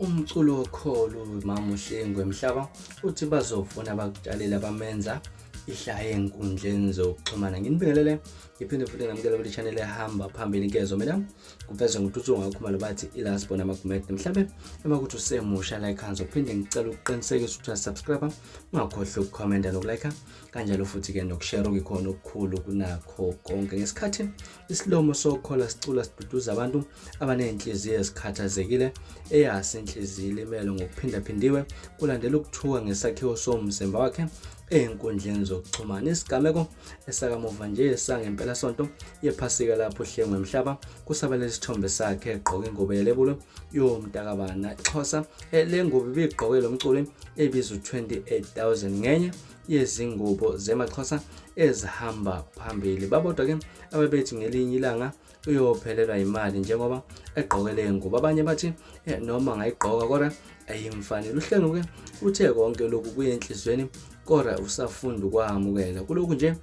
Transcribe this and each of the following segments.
Umculo wokholo uMama uHlengwe Mhlaba uthi bazofuna bakutshalele abamenza ihlaya ey'nkundleni zokuxhumana. Nginibingelele ngiphinde futhi ngamukela kule channel ehamba phambili inkezo mina kuvezwe nguTuthu Ngakhumalo bathi ilasibona amagumede mhlambe uma kuthi usemusha la ekhaya ngizophinde ngicela ukuqinisekisa ukuthi uyasubscribe ungakhohlwa ukukhomenta nokulike kanjalo futhi-ke nokushare okuyikhona okukhulu kunakho konke ngesikhathi isilomo sokukholwa sicula siduduza abantu abaney'nhliziyo ezikhathazekile eyase inhliziyo ilimele ngokuphindaphindiwe kulandela ukuthuka ngesakhiwo somzimba wakhe ey'nkundleni zokuxhumana. Isigameko esakamuva nje sangempelasonto yephasika lapho uHlengwe Mhlaba kusabele isithombe sakhe egqoke ingubo yelebulu yomntakabana Xhosa. Le ngubo ibigqoke lo mculi ebiza u-28,000 ngenye yezingubo zemaXhosa ezihamba phambili. Babodwa-ke ababethi ngelinye ilanga uyophelelwa imali njengoba egqoke le ngubo. Abanye bathi noma angayigqoka kodwa ayimfanele. UHlengu-ke uthe konke lokhu kuye enhliziyweni kodwa usafunda ukwamukela. Kulokhu nje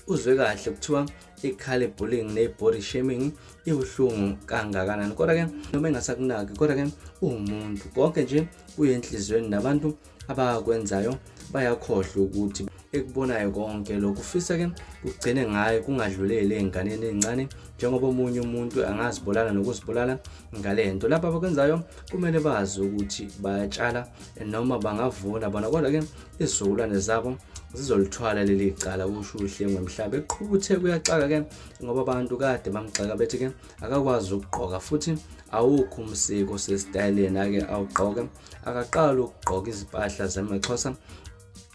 uzwe kahle kuthiwa i-cali bullying ne-body shaming ibuhlungu kangakanani kodwa-ke noma engasakunaki kodwa-ke uwumuntu konke nje kuye enhliziyweni nabantu abakwenzayo bayakhohlwa ukuthi ekubonayo konke lokhu ufisa ke kugcine ngaye kungadluleli ey'nganeni ey'ncane njengoba omunye umuntu angazibulala nokuzibulala ngale nto lapho abakwenzayo kumele bazi ukuthi bayatshala noma bangavuna bona kodwa-ke izizukulwane zabo zizolithwala leli cala kusho uHlengwe Mhlaba eqhuba uthe kuyaxaka-ke ngoba abantu kade bamgxeka bethi-ke akakwazi ukugqoka futhi awukho umsiko osesitayeleni ake awugqoke Akaqali ukugqoka izimpahla zamaXhosa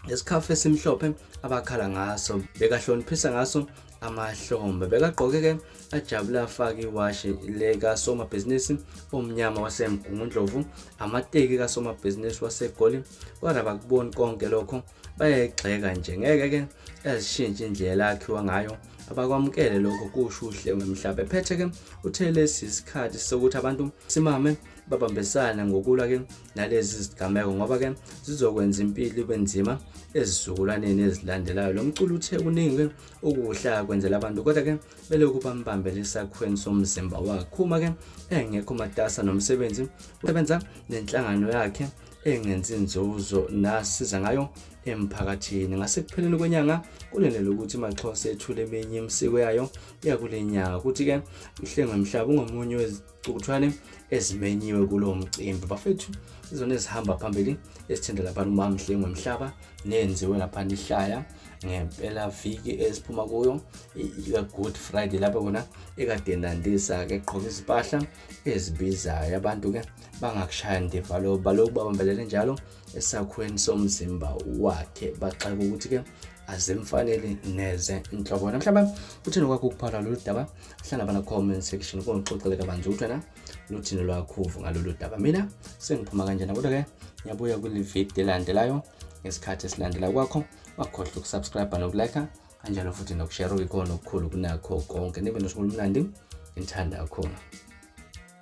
ngesikhafu esimhlophe abakhala ngaso bekahloniphisa ngaso amahlombe bekagqoke-ke ajabule afake iwashi lekasomabhizinisi omnyama wasemgungundlovu amateki kasomabhizinisi wasegoli kodwa bakuboni konke lokho bayayigxeka nje ngeke-ke ezishintshe indlela akhiwa ngayo abakwamukele lokho kusho uhle ngomhlaba ephethe-ke uthe lesi sikhathi sokuthi abantu simame babambisane ngokulwa ke nalezi zigameko ngoba ke zizokwenza impilo ibe nzima ezizukulwaneni ezilandelayo. Lo mculo uthe kuningi ke okuhle akwenzela abantu kodwa ke belokhu bambambele esakhweni somzimba wakhe. Uma ke engekho matasa nomsebenzi usebenza nenhlangano yakhe engenzi nzuzo nasiza ngayo emphakathini. Ngasekupheleni kwenyanga kulindelwe ukuthi iMaxhosa ethule eminye imisiko yayo yakule nyanga. Kuthi-ke uHlengwe Mhlaba ungomunye Cukuthwane ezimenyiwe kulowo mcimbi bafethu izona ezihamba phambili esithinda lapha uMamhle ngomhlaba nenziwe lapha ihlaya ngempela viki esiphuma kuyo i-Good Friday lapho kona ekade nandisa ke gqoka izimpahla ezibizayo abantu ke bangakushaya ndiva lo baloku babambelele njalo esakhweni somzimba wakhe baxaka ukuthi ke azimfaneli neze nhlobo. Namhlanje uthini kwakho ukuphala lolu daba? Hlala bana comment section kungixoxele kabanzi ukuthi wena luthini lwakho uvo ngalolu daba. Mina sengiphuma kanjena kodwa ke ngiyabuya kule video elandelayo ngesikhathi esilandela kwakho. Wakhohlwa ukusubscribe nokulike kanjalo futhi nokushare okuyikhona okukhulu kunakho konke. Nibe nosuku olumnandi ngithanda kakhulu.